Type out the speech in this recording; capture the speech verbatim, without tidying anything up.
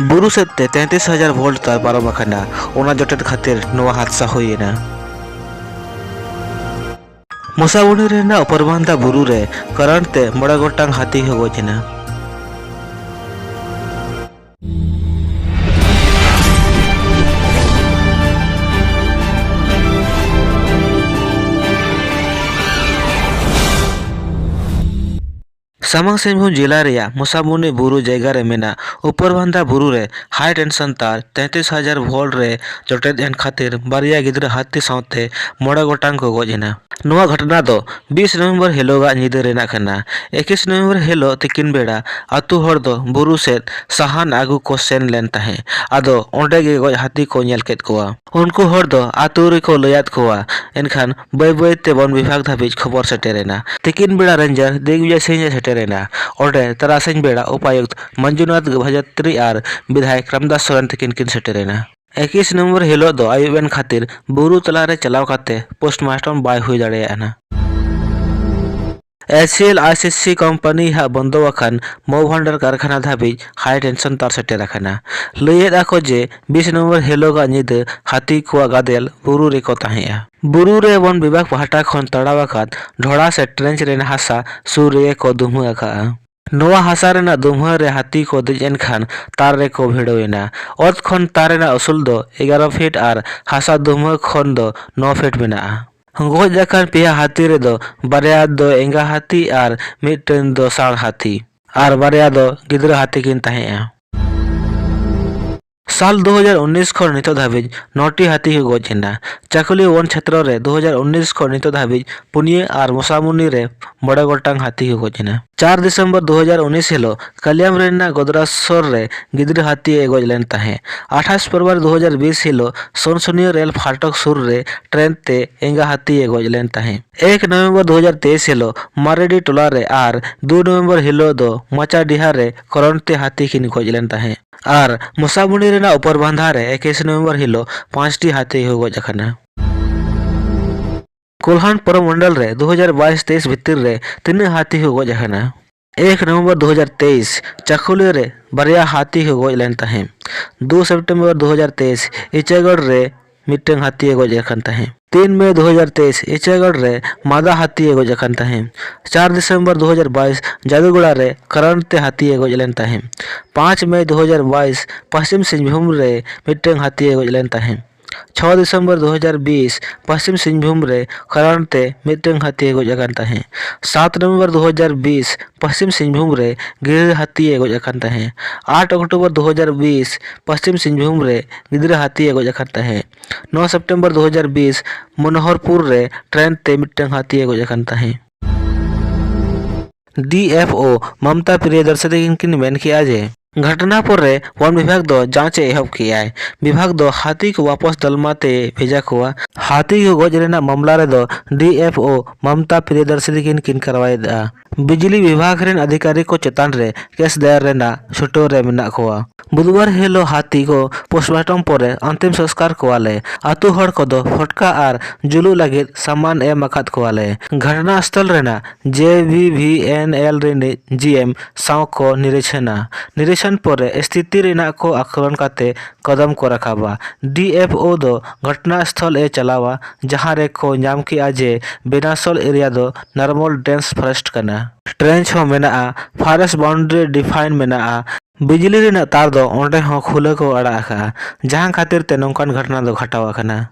ᱵᱩᱨᱩ ᱥᱮᱫ ᱛᱮ ᱛᱮᱸᱛᱤᱥ ᱦᱟᱡᱟᱨ ᱵᱷᱳᱞᱴ ᱛᱟᱨ ᱯᱟᱨᱚᱢ ᱟᱠᱟᱱᱟ, ᱚᱱᱟ ᱡᱚᱴᱮᱫ ᱠᱷᱟᱹᱛᱤᱨ ᱱᱚᱣᱟ ᱦᱟᱫᱥᱟ ᱦᱩᱭ ᱮᱱᱟ᱾ ᱢᱚᱥᱟᱵᱩᱱᱤ ᱨᱮᱱᱟᱜ ᱩᱯᱚᱨᱵᱟᱱᱫᱟ ᱵᱩᱨᱩ ᱨᱮ ᱠᱟᱨᱮᱱᱴ ᱛᱮ ᱢᱚᱬᱮ ᱜᱚᱴᱟᱝ ᱦᱟᱹᱛᱤ ᱠᱚ ᱜᱚᱡ ᱮᱱᱟ᱾ ᱥᱟᱢᱟᱝ ᱥᱤᱝᱵᱷᱩᱢ ᱡᱮᱞᱟ ᱨᱮᱭᱟᱜ ᱢᱚᱥᱟᱵᱩᱱᱤ ᱵᱩᱨᱩ ᱡᱟᱭᱜᱟ ᱨᱮ ᱢᱮᱱᱟᱜ ᱩᱯᱚᱨᱵᱟᱱᱫᱟ ᱵᱩᱨᱩ ᱨᱮ ᱦᱟᱭ ᱴᱮᱱᱥᱚᱱ ᱛᱟᱨ ᱛᱮᱸᱛᱤᱥ ᱦᱟᱡᱟᱨ ᱵᱷᱳᱞᱴ ᱨᱮ ᱡᱚᱴᱮᱫ ᱮᱱ ᱠᱷᱟᱹᱛᱤᱨ ᱵᱟᱨᱭᱟ ᱜᱤᱫᱽᱨᱟᱹ ᱦᱟᱹᱛᱤ ᱥᱟᱶᱛᱮ ᱢᱚᱬᱮ ᱜᱚᱴᱟᱝ ᱠᱚ ᱜᱚᱡ ᱮᱱᱟ᱾ ᱱᱚᱣᱟ ᱜᱷᱚᱴᱚᱱᱟ ᱫᱚ ᱵᱤᱥ ᱱᱚᱵᱷᱮᱢᱵᱚᱨ ᱦᱤᱞᱳᱜᱟᱜ ᱧᱤᱫᱟᱹ ᱨᱮᱱᱟᱜ ᱠᱟᱱᱟ᱾ ᱮᱠᱤᱥ ᱱᱚᱵᱷᱮᱢᱵᱚᱨ ᱦᱤᱞᱳᱜ ᱛᱤᱠᱤᱱ ᱵᱮᱲᱟ ᱟᱛᱳ ᱦᱚᱲ ᱫᱚ ᱵᱩᱨᱩ ᱥᱮᱫ ᱥᱟᱦᱟᱱ ᱟᱹᱜᱩ ᱠᱚ ᱥᱮᱱ ᱞᱮᱱ ᱛᱟᱦᱮᱸ᱾ ᱟᱫᱚ ᱚᱸᱰᱮ ᱜᱮ ᱜᱚᱡ ᱦᱟᱹᱛᱤ ᱠᱚ ᱧᱮᱞ ᱠᱮᱫ ᱠᱚᱣᱟ᱾ ᱩᱱᱠᱩ ᱦᱚᱲ ᱫᱚ ᱟᱛᱳ ᱨᱮᱠᱚ ᱞᱟᱹᱭᱟᱫ ᱠᱚᱣᱟ᱾ ᱮᱱᱠᱷᱟᱱ ᱵᱟᱹᱭ ᱵᱟᱹᱭ ᱛᱮ ᱵᱚᱱ ᱵᱤᱵᱷᱟᱜᱽ ᱫᱷᱟᱹᱵᱤᱡ ᱠᱷᱚᱵᱚᱨ ᱥᱮᱴᱮᱨ ᱮᱱᱟ᱾ ᱛᱤᱠᱤᱱ ᱵᱮᱲᱟ ᱨᱮᱧᱡᱟᱨ ᱫᱤᱜᱽᱵᱤᱡᱚᱭ ᱥᱤᱝ ᱮ ᱥᱮᱴᱮᱨ ᱮᱱᱟ᱾ ᱚᱸᱰᱮ ᱛᱟᱨᱟᱥᱤᱧ ᱵᱮᱲᱟ ᱩᱯᱟᱭᱩᱠᱛ ᱢᱚᱧᱡᱩᱱᱟᱛᱷ ᱵᱷᱟᱡᱟᱛᱨᱤ ᱟᱨ ᱵᱤᱫᱷᱟᱭᱚᱠ ᱨᱟᱢᱫᱟᱥ ᱥᱚᱨᱮᱱ ᱛᱤᱠᱤᱱ ᱠᱤᱱ ᱥᱮᱴᱮᱨ ᱮᱱᱟ᱾ ᱮᱠᱤᱥ ᱱᱚᱵᱷᱮᱢᱵᱚᱨ ᱦᱤᱞᱳᱜ ᱫᱚ ᱟᱹᱭᱩᱵ ᱮᱱ ᱠᱷᱟᱹᱛᱤᱨ ᱵᱩᱨᱩ ᱛᱟᱞᱟ ᱨᱮ ᱪᱟᱞᱟᱣ ᱠᱟᱛᱮ ᱯᱳᱥᱴᱢᱟᱨᱴᱚᱢ ᱵᱟᱭ ᱦᱩᱭ ᱫᱟᱲᱮᱭᱟᱜᱼᱟ᱾ S C L I C C company ᱦᱟᱜ ᱵᱚᱱᱫᱚ ᱟᱠᱟᱱ ᱢᱚᱣ ᱵᱷᱟᱱᱰᱟᱨ ᱠᱟᱨᱠᱷᱟᱱᱟ ᱫᱷᱟᱹᱵᱤᱡ ᱦᱟᱭ ᱴᱮᱱᱥᱚᱱ ᱛᱟᱨ ᱥᱮᱴᱮᱨ ᱟᱠᱟᱱᱟ᱾ ᱞᱟᱹᱭᱮᱫ ᱟᱠᱚ ᱡᱮ ᱵᱤᱥ ᱱᱚᱵᱷᱮᱢᱵᱚᱨ ᱦᱤᱞᱳᱜᱟᱜ ᱧᱤᱫᱟᱹ ᱦᱟᱹᱛᱤ ᱠᱚᱣᱟᱜ ᱜᱟᱫᱮᱞ ᱵᱩᱨᱩ ᱨᱮᱠᱚ ᱛᱟᱦᱮᱸᱜᱼᱟ᱾ ᱵᱩᱨᱩ ᱨᱮ ᱵᱚᱱ ᱵᱤᱵᱷᱟᱜᱽ ᱯᱟᱦᱴᱟ ᱠᱷᱚᱱ ᱛᱟᱲᱟᱣ ᱟᱠᱟᱫ ᱰᱷᱚᱲᱟ ᱥᱮ ᱴᱨᱮᱧᱪ ᱨᱮᱱ ᱦᱟᱥᱟ ᱥᱩᱨ ᱨᱮᱜᱮ ᱠᱚ ᱫᱩᱢᱦᱟᱹ ᱟᱠᱟᱜᱼᱟ᱾ ᱱᱚᱣᱟ ᱦᱟᱥᱟ ᱨᱮᱱᱟᱜ ᱫᱩᱢᱦᱟᱹ ᱨᱮ ᱦᱟᱹᱛᱤ ᱠᱚ ᱫᱮᱡ ᱮᱱ ᱠᱷᱟᱱ ᱛᱟᱨ ᱨᱮᱠᱚ ᱵᱷᱤᱲᱟᱹᱣ ᱮᱱᱟ᱾ ᱚᱛ ᱠᱷᱚᱱ ᱛᱟᱨ ᱨᱮᱱᱟᱜ ᱩᱥᱩᱞ ᱫᱚ ᱮᱜᱟᱨᱚ ᱯᱷᱤᱴ ᱟᱨ ᱦᱟᱥᱟ ᱫᱩᱢᱦᱟᱹ ᱠᱷᱚᱱ ᱫᱚ ᱱᱚ ᱯᱷᱤᱴ ᱢᱮᱱᱟᱜᱼᱟ᱾ ᱜᱚᱡ ᱟᱠᱟᱱ ᱯᱮᱭᱟ ᱦᱟᱹᱛᱤ ᱨᱮᱫᱚ ᱵᱟᱨᱭᱟ ᱫᱚ ᱮᱸᱜᱟ ᱦᱟᱹᱛᱤ ᱟᱨ ᱢᱤᱫᱴᱟᱹᱝ ᱫᱚ ᱥᱟᱬ ᱦᱟᱹᱛᱤ ᱟᱨ ᱵᱟᱨᱭᱟ ᱫᱚ ᱜᱤᱫᱽᱨᱟᱹ ᱦᱟᱹᱛᱤ ᱠᱤᱱ ᱛᱟᱦᱮᱸᱜᱼᱟ᱾ ᱥᱟᱞ ᱫᱩ ᱦᱟᱡᱟᱨ ᱩᱱᱤᱥ ᱠᱷᱚᱱ ᱱᱤᱛᱚᱜ ᱫᱷᱟᱹᱵᱤᱡ ᱱᱚᱴᱤ ᱦᱟᱹᱛᱤ ᱠᱚ ᱜᱚᱡ ᱮᱱᱟ᱾ ᱪᱟᱠᱩᱞᱤ ᱵᱚᱱ ᱪᱷᱮᱛᱨᱚ ᱨᱮ ᱫᱩ ᱦᱟᱡᱟᱨ ᱩᱱᱤᱥ ᱠᱷᱚᱱ ᱱᱤᱛᱚᱜ ᱫᱷᱟᱹᱵᱤᱡ ᱯᱩᱱᱭᱟᱹ ᱟᱨ ᱢᱚᱥᱟᱢᱩᱱᱤ ᱨᱮ ᱢᱚᱬᱮ ᱜᱚᱴᱟᱝ ᱦᱟᱹᱛᱤ ᱠᱚ ᱜᱚᱡ ᱮᱱᱟ᱾ ᱪᱟᱨ ᱰᱤᱥᱮᱢᱵᱚᱨ ᱫᱩ ᱦᱟᱡᱟᱨ ᱩᱱᱤᱥ ᱦᱤᱞᱳᱜ ᱠᱟᱞᱤᱭᱟᱢ ᱨᱮᱱᱟᱜ ᱜᱚᱫᱽᱨᱟᱥᱚᱨ ᱨᱮ ᱜᱤᱫᱽᱨᱟᱹ ᱦᱟᱹᱛᱤ ᱮ ᱜᱚᱡ ᱞᱮᱱ ᱛᱟᱦᱮᱸᱫ᱾ ᱟᱴᱷᱟᱥ ᱯᱷᱮᱵᱽᱨᱩᱣᱟᱨᱤ ᱫᱩ ᱦᱟᱡᱟᱨ ᱵᱤᱥ ᱦᱤᱞᱳᱜ ᱥᱚᱱᱥᱚᱱᱤᱭᱟᱹ ᱨᱮᱞ ᱯᱷᱟᱴᱚᱠ ᱥᱩᱨ ᱨᱮ ᱴᱨᱮᱱ ᱛᱮ ᱮᱸᱜᱟ ᱦᱟᱹᱛᱤ ᱮ ᱜᱚᱡ ᱞᱮᱱ ᱛᱟᱦᱮᱸᱫ᱾ ᱮᱠ ᱱᱚᱵᱷᱮᱢᱵᱚᱨ ᱫᱩ ᱦᱟᱡᱟᱨ ᱛᱮᱭᱤᱥ ᱦᱤᱞᱳᱜ ᱢᱟᱨᱮᱰᱤ ᱴᱚᱞᱟ ᱨᱮ ᱟᱨ ᱫᱩ ᱱᱚᱵᱷᱮᱢᱵᱚᱨ ᱦᱤᱞᱳᱜ ᱫᱚ ᱢᱟᱪᱟ ᱰᱤᱦᱟ ᱨᱮ ᱠᱚᱨᱚᱱ ᱛᱮ ᱦᱟᱹᱛᱤ ᱠᱤᱱ ᱜᱚᱡ ᱞᱮᱱ ᱛᱟᱦᱮᱸᱫ᱾ ᱟᱨ ᱢᱚᱥᱟᱵᱩᱱᱤ ᱨᱮᱱᱟᱜ ᱩᱯᱚᱨ ᱵᱟᱸᱫᱷᱟ ᱨᱮ ᱮᱠᱤᱥ ᱱᱚᱵᱷᱮᱢᱵᱚᱨ ᱦᱤᱞᱳᱜ ᱯᱟᱸᱪᱴᱤ ᱦᱟᱹᱛᱤ ᱠᱚ ᱜᱚᱡ ᱟᱠᱟᱱᱟ᱾ ᱠᱳᱞᱦᱟᱱ ᱯᱚᱨᱚᱢᱚᱱᱰᱚᱞ ᱨᱮ ᱫᱩ ᱦᱟᱡᱟᱨ ᱵᱟᱭᱤᱥ ᱛᱮᱭᱤᱥ ᱵᱷᱤᱛᱤᱨ ᱨᱮ ᱛᱤᱱᱟᱹᱜ ᱦᱟᱹᱛᱤ ᱠᱚ ᱜᱚᱡ ᱟᱠᱟᱱᱟ? ᱮᱠ ᱱᱚᱵᱷᱮᱢᱵᱚᱨ ᱫᱩ ᱦᱟᱡᱟᱨ ᱛᱮᱭᱤᱥ ᱪᱟᱠᱩᱞᱤᱭᱟᱹ ᱨᱮ ᱵᱟᱨᱭᱟ ᱦᱟᱹᱛᱤ ᱠᱚ ᱜᱚᱡ ᱞᱮᱱ ᱛᱟᱦᱮᱸᱫ᱾ ᱫᱩ ᱥᱮᱯᱴᱮᱢᱵᱚᱨ ᱫᱩ ᱦᱟᱡᱟᱨ ᱛᱮᱭᱤᱥ ᱤᱪᱟᱜᱚᱲ ᱨᱮ ᱢᱤᱫᱴᱟᱝ ᱦᱟᱹᱛᱤᱭᱮ ᱜᱚᱡ ᱟᱠᱟᱱ ᱛᱟᱦᱮᱸᱫ᱾ ᱛᱤᱱ ᱢᱮ ᱫᱩ ᱦᱟᱡᱟᱨ ᱛᱮᱭᱤᱥ ᱤᱪᱟᱜᱚᱲ ᱨᱮ ᱢᱟᱫᱟ ᱦᱟᱹᱛᱤᱭᱮ ᱜᱚᱡ ᱟᱠᱟᱱ ᱛᱟᱦᱮᱸᱫ᱾ ᱪᱟᱨ ᱰᱤᱥᱮᱢᱵᱚᱨ ᱫᱩ ᱦᱟᱡᱟᱨ ᱵᱟᱭᱤᱥ ᱡᱟᱫᱩᱜᱚᱲᱟ ᱨᱮ ᱠᱟᱨᱮᱱᱴ ᱛᱮ ᱦᱟᱹᱛᱤᱭᱮ ᱜᱚᱡ ᱞᱮᱱ ᱛᱟᱦᱮᱸᱫ᱾ ᱯᱟᱸᱪ ᱢᱮ ᱫᱩ ᱦᱟᱡᱟᱨ ᱵᱟᱭᱤᱥ ᱯᱚᱥᱪᱤᱢ ᱥᱤᱝᱵᱷᱩᱢ ᱨᱮ ᱢᱤᱫᱴᱟᱝ ᱦᱟᱹᱛᱤᱭᱮ ᱜᱚᱡ ᱞᱮᱱ ᱛᱟᱦᱮᱸᱫ᱾ ᱪᱷᱚ ᱰᱤᱥᱮᱢᱵᱚᱨ ᱫᱩ ᱦᱟᱡᱟᱨ ᱵᱤᱥ ᱯᱚᱥᱪᱤᱢ ᱥᱤᱝᱵᱷᱩᱢ ᱨᱮ ᱠᱟᱨᱮᱱᱴ ᱛᱮ ᱢᱤᱫᱴᱟᱝ ᱦᱟᱹᱛᱤᱭᱮ ᱜᱚᱡ ᱟᱠᱟᱱ ᱛᱟᱦᱮᱸᱫ᱾ ᱥᱟᱛ ᱱᱚᱵᱷᱮᱢᱵᱚᱨ ᱫᱩ ᱦᱟᱡᱟᱨ ᱵᱤᱥ ᱯᱚᱥᱪᱤᱢ ᱥᱤᱝᱵᱷᱩᱢ ᱨᱮ ᱜᱤᱫᱽᱨᱟᱹ ᱦᱟᱹᱛᱤᱭᱮ ᱜᱚᱡ ᱟᱠᱟᱱ ᱛᱟᱦᱮᱸᱫ᱾ ᱟᱴ ᱚᱠᱴᱳᱵᱚᱨ ᱫᱩ ᱦᱟᱡᱟᱨ ᱵᱤᱥ ᱯᱚᱥᱪᱤᱢ ᱥᱤᱝᱵᱷᱩᱢ ᱨᱮ ᱜᱤᱫᱽᱨᱟᱹ ᱦᱟᱹᱛᱤᱭᱮ ᱜᱚᱡ ᱟᱠᱟᱱ ᱛᱟᱦᱮᱸᱫ᱾ ᱱᱚ ᱥᱮᱯᱴᱮᱢᱵᱚᱨ ᱫᱩ ᱦᱟᱡᱟᱨ ᱵᱤᱥ ᱢᱚᱱᱳᱦᱚᱨᱯᱩᱨ ᱨᱮ ᱴᱨᱮᱱ ᱛᱮ ᱢᱤᱫᱴᱟᱝ ᱦᱟᱹᱛᱤᱭᱮ ᱜᱚᱡ ᱟᱠᱟᱱ ᱛᱟᱦᱮᱸᱫ᱾ D F O Mamta Priyadarshini ᱛᱟᱹᱠᱤᱱ ᱠᱤᱱ ᱢᱮᱱ ᱠᱮᱜᱼᱟ ᱡᱮ ᱜᱷᱚᱴᱱᱟ ᱯᱚᱨᱮ ᱵᱚᱱ ᱵᱤᱵᱷᱟᱜᱽ ᱫᱚ ᱡᱟᱸᱪ ᱮ ᱮᱦᱚᱵ ᱠᱮᱜᱼᱟᱭ᱾ ᱵᱤᱵᱷᱟᱜᱽ ᱫᱚ ᱦᱟᱹᱛᱤ ᱠᱚ ᱣᱟᱯᱚᱥ ᱛᱟᱞᱢᱟ ᱛᱮ ᱵᱷᱮᱡᱟ ᱠᱚᱣᱟ᱾ ᱦᱟᱹᱛᱤ ᱠᱚ ᱜᱚᱡ ᱨᱮᱱᱟᱜ ᱢᱟᱢᱞᱟ ᱨᱮᱫᱚ D F O Mamta Priyadarshini ᱛᱟᱹᱠᱤᱱ ᱠᱤᱱ ᱠᱟᱨᱣᱟᱭᱮᱫᱼᱟ᱾ ᱵᱤᱡᱽᱞᱤ ᱵᱤᱵᱷᱟᱜᱽ ᱨᱮᱱ ᱟᱫᱷᱤᱠᱟᱨᱤ ᱠᱚ ᱪᱮᱛᱟᱱ ᱨᱮ ᱠᱮᱥ ᱫᱟᱭᱟᱨ ᱨᱮᱱᱟᱜ ᱪᱷᱩᱴᱟᱹᱣ ᱨᱮ ᱢᱮᱱᱟᱜ ᱠᱚᱣᱟ᱾ ᱵᱩᱫᱷᱵᱟᱨ ᱦᱤᱞᱳᱜ ᱦᱟᱹᱛᱤ ᱠᱚ ᱯᱳᱥᱴᱢᱚᱨᱴᱚᱢ ᱯᱚᱨᱮ ᱚᱱᱛᱤᱢ ᱥᱚᱝᱥᱠᱟᱨ ᱠᱚᱣᱟᱞᱮ᱾ ᱟᱹᱛᱩ ᱦᱚᱲ ᱠᱚᱫᱚ ᱯᱷᱚᱴᱠᱟ ᱟᱨ ᱡᱩᱞᱩᱜ ᱞᱟᱹᱜᱤᱫ ᱥᱟᱢᱟᱱ ᱮᱢ ᱟᱠᱟᱫ ᱠᱚᱣᱟᱞᱮ᱾ ᱜᱷᱚᱴᱱᱟ ᱥᱛᱷᱚᱞ ᱨᱮᱱᱟᱜ ᱡᱮ ᱵᱷᱤ ᱵᱷᱤ ᱮᱱ ᱮᱞ ᱨᱤᱱᱤᱡ ᱡᱤ ᱮᱢ ᱥᱟᱶ ᱠᱚ ᱱᱤᱨᱤᱪᱷᱚᱱᱟ᱾ ᱱᱤᱨᱤᱪᱷᱚᱱ ᱯᱚᱨᱮ ᱥᱛᱷᱤᱛᱤ ᱨᱮᱱᱟᱜ ᱠᱚ ᱟᱠᱞᱚᱱ ᱠᱟᱛᱮ ᱠᱚᱫᱚᱢ ᱠᱚ ᱨᱟᱠᱟᱵᱟ᱾ ᱰᱤ ᱮᱯᱷ ᱳ ᱫᱚ ᱜᱷᱚᱴᱱᱟ ᱥᱛᱷᱚᱞ ᱮ ᱪᱟᱞᱟᱣᱟ, ᱡᱟᱦᱟᱸ ᱨᱮ ᱠᱚ ᱧᱟᱢ ᱠᱮᱜᱼᱟ ᱡᱮ ᱵᱮᱱᱟᱥᱚᱞ ᱮᱨᱤᱭᱟ ᱫᱚ ᱱᱚᱨᱢᱟᱞ ᱰᱮᱱᱥ ᱯᱷᱚᱨᱮᱥᱴ ᱠᱟᱱᱟ᱾ ᱴᱨᱮᱱᱪ ᱦᱚᱸ ᱢᱮᱱᱟᱜᱼᱟ, ᱯᱷᱚᱨᱮᱥᱴ ᱵᱟᱣᱩᱱᱰᱟᱨᱤ ᱰᱤᱯᱷᱟᱭᱤᱱ ᱢᱮᱱᱟᱜᱼᱟ᱾ ᱵᱤᱡᱽᱞᱤ ᱨᱮᱱᱟᱜ ᱛᱟᱨ ᱫᱚ ᱚᱸᱰᱮ ᱦᱚᱸ ᱠᱷᱩᱞᱟᱹ ᱠᱚ ᱟᱲᱟᱜ ᱟᱠᱟᱫᱼᱟ, ᱡᱟᱦᱟᱸ ᱠᱷᱟᱹᱛᱤᱨ ᱛᱮ ᱱᱚᱝᱠᱟᱱ ᱜᱷᱚᱴᱱᱟ ᱫᱚ ᱜᱷᱚᱴᱟᱣ ᱟᱠᱟᱱᱟ᱾